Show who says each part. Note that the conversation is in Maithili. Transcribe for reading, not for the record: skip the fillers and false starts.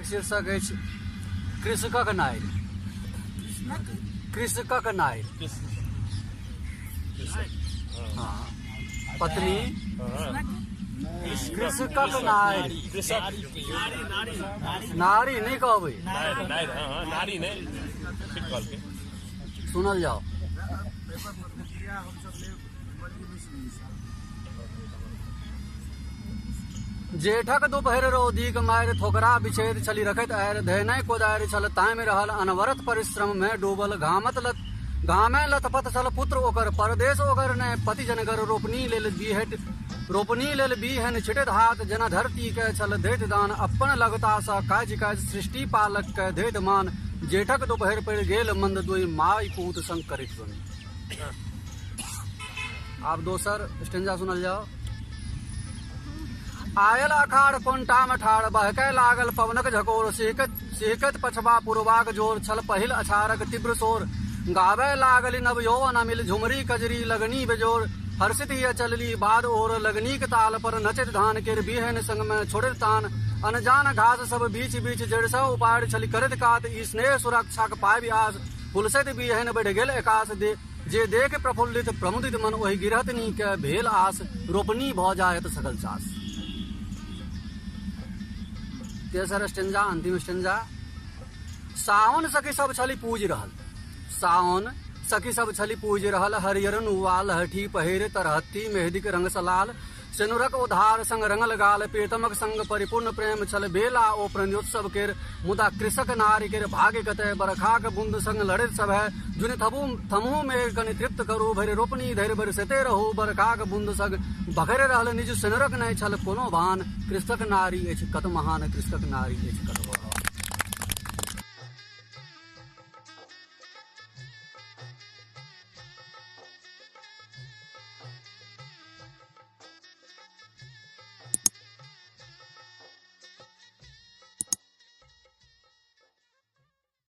Speaker 1: शीर्षक अछि कृषकक नारि। कृषकक नारि, हँ, पत्नी कृषकक नारि, नारी नहि कहबै,
Speaker 2: नारी नहि ठीक कहलकै।
Speaker 1: सुनल जाओ। जेठक दुपहर रौदीक मारि थोकरा बिछैत छली रखैत आरि धैनै कोदारि छल तामि रहल अनवरत परिश्रम मे डूबल घामत लत घामे लथपथ छल पुत्र ओकर परदेश ओकर ने पति जनगर रोपनी लेल बीहट रोपनी लेल बीहन छिटैत हाथ जेना धरती के छल दैत दान अपन लगता सँ काज काज सृष्टि पालक के दैत मान। जेठक दुपहर पड़ि गेल मंद दुई माय पूत संग करैत बन। आब दोसर स्टेंजा सुनल जाओ। आयल अखाड़ कोनटामे ठाढ़ बहकै लागल पवनक झकोर सिहकत सिहकत पछबा पुरबाक जोर छल पहिल अछारक तीव्र शोर गाबै लागलि नव यौवन अमिल झुमरी कजरी लगनी बेजोर हर्षित हिय चलली बाद ओर लगनीक ताल पर नचैत धान केर बिहन संग मे छोड़ैत तान अनजान घास सब बीच बीच जड़ि सँ उपाड़ि छलि करैत कात ई स्नेह सुरक्षाक पाबि आस हुलसैत बिहन बढ़ि गेल एकास दे जे देख प्रफुल्लित प्रमुदित मन ओहि गिरहतनी के भेल आस रोपनी भऽ जायत सकल चास। तेसर स्टेंजा, अंतिम स्टेंजा। साओन सखी सब छली पूजि रहल, साओन सखी सब छली पूजि रहल हरियर नुआ लहठी पहिर तरहत्थी मेहदीक रंग सँ लाल सेनुरक उधार संग रंगल गाल प्रीतमक संग परिपूर्ण प्रेम छल बेला ओ प्रणयोत्सव केर मुदा कृषक नारी केर भाग्य कतय बरखाक बूंद संग लड़ैत सब है जुनि थबू थमहू मेघ कनि तृप्त करू भरि रोपनी धरि बरसैते रहू बरखाक बूंद संग बखरि रहल निज सेनुरक नहि छल कोनो भान कृषक नारी अछि कत महान कृषक नारी अछि कत महान।